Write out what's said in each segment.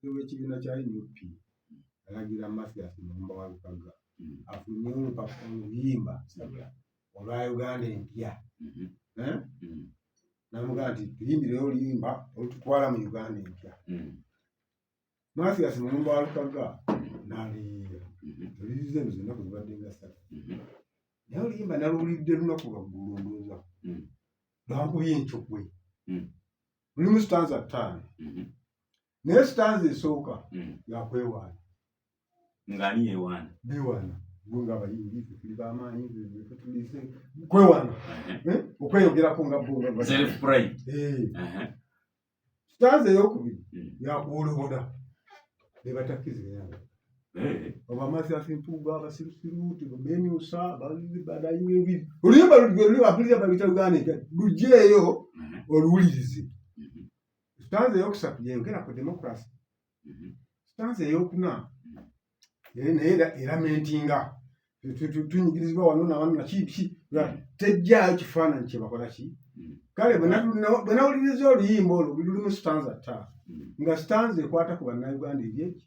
W'ekibiina kya NUP alagira Mathias Mulumba Walukagga afulumye oluyimba olwa Uganda Empya. Eh? Namugamba nti tuyimbireyo oluyimba olututwala mu Uganda Empya. Mathias Mulumba Walukagga n'aluyiiya. Oluyiiza eno zennaku zibadde nga 3. Naye oluyimba naluwulidde lunaku lwaggulu, ndowooza lwankubye encukwe. Lulimu stanza 5. Naye stanza esooka yakwewaana. Ng'ani yewaana? Bewaana bo nga abayimbi, ffe tuli bamaanyi, ffe tulize kwewaana. Eh? Okweyogerako nga bo nga Self pride. Eh. Stanza eyokubiri yakuwolobola be batakkiriziganya. Oba Mathias Mpuuga abasirusiru bemyusa badayiwa ebiri. Oluyimba luli apulira baluyita Uganda Empya, lugyeyo oluwulirize. Stanza eyokusatu yeyogera ku democracy. Stanza eyokuna naye eramentinga tunyigirizibwa wano nawano nakiki, tejjaayo kifaananyi kyebakola ki. Kale bwe nawuliriza oluyimba olwo, lulimu stanza 5, nga stanza ekwata ku Bannayuganda eryeki,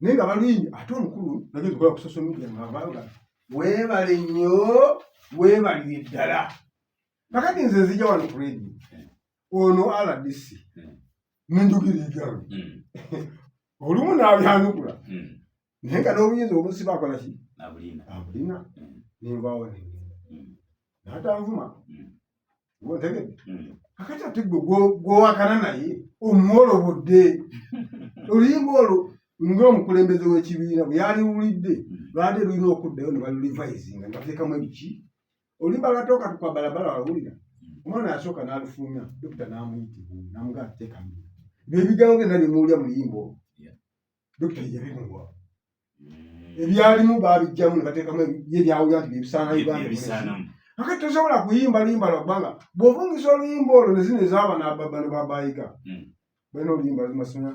naye nga baluyimbye. Ate omukulu nagenza okukola ku social media nga avaayo, weebale nnyo, weebalire ddala. Kakati nze nzija wano ku radio ono RDC nenjogera ebyange, olumu n'abyanukula, naye nga n'obuyinza obusiba akola ki, abulina. Nenvaawo nengenda n'atanvuma, otegedde? Kakati ate gwe gwowakana naye omwolobodde oluyimba olwo ng'omukulembeze w'ekibiina bwe yaliwulidde, lwali lulina okuddayo ne balurevisinga ne bateekamu ebiki. Oluyimba lwatooka kwa balabala wawulira omwana yasooka n'alufulumya, dokita n'amuyita n'amugamba teekamu ebyo ebigambo byonna byemuwulira mu luyimba olwo. Dokita yabimuwa, ebyalimu babijjamu ne bateekamu ye byawulira nti byebisaana Uganda. Akati tosobola kuyimba luyimba lwa ggwanga bw'ovungisa oluyimba olwo ne zino ez'abano bano babayiga balina oluyimba lumasoma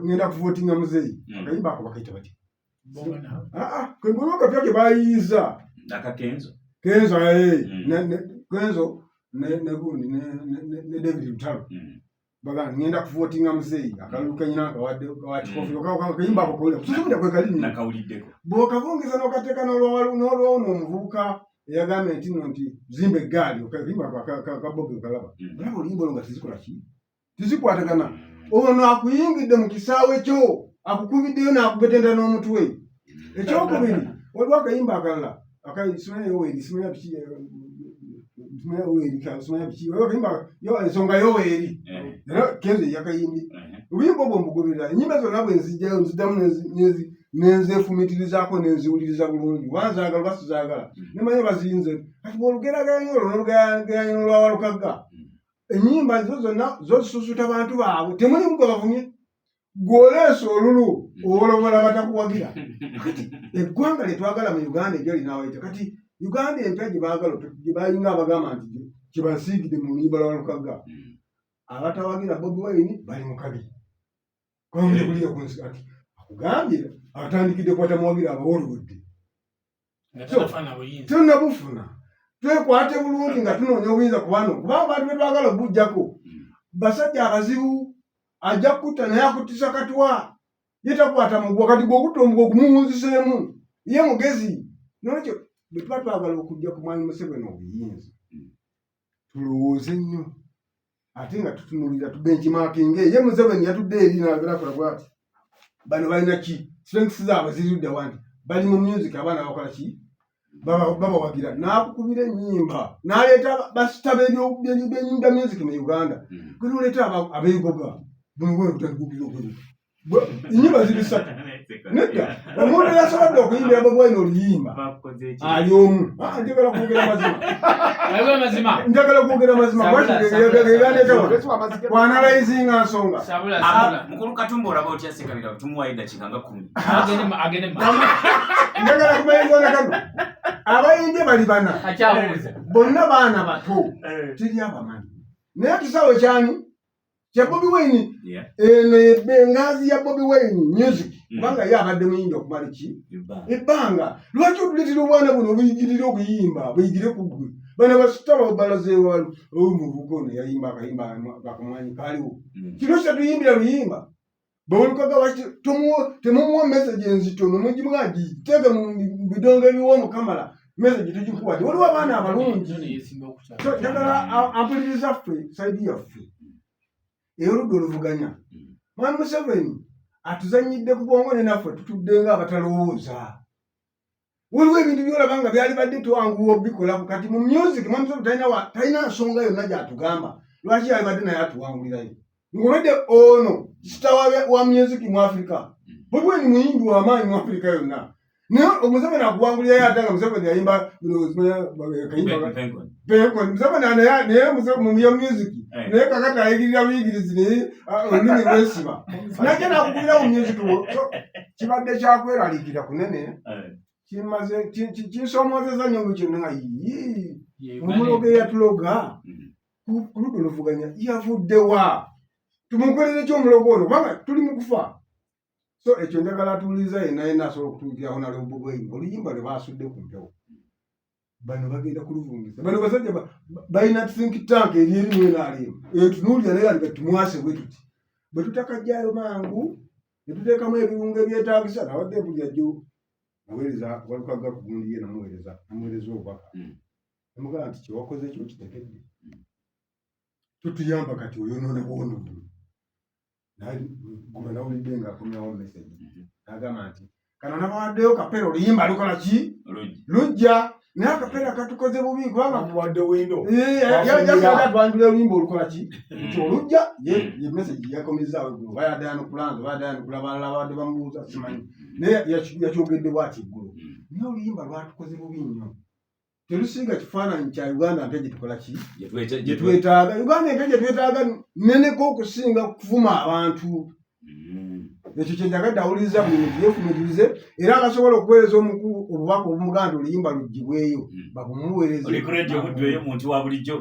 ngenda kuvotinga muzeeyi. Akayimba ako bakayita batya? Kwegulwo kapya ke bayiyiza. Akakenzo. Kenzo, Kenzo ne gundi ne David Lutalo bagamba ngenda kuvotinga muzeeyi, akalulu kenyina kawadde wakikofi. Akayimba ako kawulira kusosomera kwe kali. Nakawuliddeko. Bw'okavungiza n'okateeka n'olwono omuvubuka eyagambye nti nno nti zimba eggaali, akayimba kabobi okalaba, olaba oluyimba olwo nga tezikola ki, tezikwatagana. Ono akuyingidde mu kisaawe kyo, akukubiddeyo n'akubetenta n'omutwe. Ekyokubiri, waliwo akayimba akalala simanya Yoweri, simanya biki, simanya Yoweri, simanya biki. Waliwo akayimba ensonga Yoweri, era Kenzo yakayimbye. Obuyimba obwo mbugoberera, ennyimba zonna bwe nzijjayo nziddamu nenzefumitirizaako, nenziwuliriza bulungi, oba nzaagala oba sizaagala, nemanyi baziyinze. Kati bw'olugeraganya olwo n'olugeraganya n'olwawalukagga, ennyimba zo zonna zo zisusuta bantu baabwe, temulimu gwe bavumye. Gw'oleesa olulu owolobola batakuwagira. Kati eggwanga lye twagala mu Uganda eryo linaawayita. Kati Uganda Empya gye baagala, gye bayinga abagamba nti kyebasiigidde mu luyimba lwa Lukagga, abatawagira Bobi Wine bali mu kabi kubanga kulira ku nsi. Ati akugambye atandikidde kwatamuwagira, abawolowodde. Tonnabufuna, twekwate bulungi nga tunoonya obuyinza ku bano, kubanga bantu betwagala obujjako basajja abazibu. Ajja kutta naye akuttisa katwa, ye takwata mugwa. Kati gwe okutta omugwa okumuwunziseemu, ye mugezi. Nolwekyo bwe tuba twagala okujja ku mwami Museveni obuyinza, tulowooze nnyo ate nga tutunulira tubenchmarkinge. Ye Museveni yatudde eri nagerakola bwati, bano balina ki, strengths zaabwe ziridde wa, nti bali mu music, abaana bakola ki, babawagira. N'akukubira ennyimba n'aleeta basita b'enyimba music mu Uganda. Gwe noleeta abeegoga buno bwe butandikukira okwegoga, ennyimba ziri ssatu. Nedda, omuntu eyasobodde okuyimbira Bobi Wine oluyimba ali omu. Njagala kwogera mazima, njagala kwogera mazima kwanalyzinga nsonga. Mukulu Katumba, olaba otya Sekabira? Tumuwayo eddakiika nga 10. Njagala kumayiriza na kano. Abayimbi bali bana, bonna baana bato, teri abamanyi, naye kisaawe kyani. Kya Bobi Wine. Eno engazi ya Bobi Wine music, kubanga ye abadde muyimbi okumala ki ebbanga. Lwaki otuleetera obwana buno obuyigirira okuyimba, buyigire ku ggwe? Bano basitaba balazeewa omuvubuka ono yayimba akayimba akamwanyi kaaliwo. Kino kyatuyimbira luyimba bwolukaga, lwaki temumuwa message enzito nomugimuga giteeke mu bidongo ebiwoomu kamala? Message tugikuwa ti waliwo abaana abalungi. So njagala ampuliriza ffe side yaffe ey'oludda oluvuganya. Mwami Museveni atuzanyidde ku bwongo, ne naffe tutudde nga abatalowooza. Waliwo ebintu byolaba nga byali badde twanguwa obikolaku. Kati mu music, mwami Museveni talina nsonga yonna gyatugamba lwaki yalibadde naye atuwangulirayo, ng'olwedde ono star wa music mu Africa. Bobi Wine muyimbi w'amaanyi mu Africa yonna, naye Museveni akuwangulirayo ate nga Museveni yayimba kayimba Penkoni. Museveni naye mu bya music, naye kakati ayigirira buyigirizi, naye olulimi lwesiba najja nakugulira mu music wo. So, kibadde kyakweraliikira kunene, kimaze kinsomoozeza nnyo mu kyonna nga yii, omulogo eyatuloga ku ludda oluvuganya yavuddewa? Tumukolere ki omulogo ono, kubanga tuli mu kufa? So ekyo njagala atuwuliriza yenna yenna asobola okutuukiraho nalo Bobi Wine, oluyimba lwe baasudde ku mpewo, bano bagenda kuluvungisa. Bano basajja balina think tank eri erimu NRM etunuulira, naye nga tumwase bwe tuti bwe tutakajjayo mangu ne tuteekamu ebirungo ebyetaagisa. Nawadde mpulira jjo naweereza Walukaga ku gundi ye, namuweereza obubaka, namugamba nti kyewakoze ekyo kitegedde, tutuyamba kati oyonoona bwonooni. Gulo nawulidde nga akomyawo message, n'agamba nti kano nabawaddeyo kapera, oluyimba lukola ki? Lujja, naye akapera katukoze bubi kubanga Bamuwadde window. Yasaga twanjula oluyimba olukola ki nti olujja. Ye message yakomezaawo eggulo, bayadde anukulanze, bayadde anukula balala babadde bamubuuza, simanyi, naye yakyogedde bwati eggulo. Naye oluyimba lwatukoze bubi nnyo, terusiiga kifaananyi kya Uganda mpya gyetukola ki gye twetaaga. Uganda empya gye twetaaga neneko okusinga kuvuma abantu. Ekyo kyenjagadde awuliriza buli muntu yeefumitirize, era abasobola okuweereza omukulu obubaka obumugamba nti oluyimba lugibweyo, babumuweereze. Oli ku radio Buddu, eyo muntu wa bulijjo.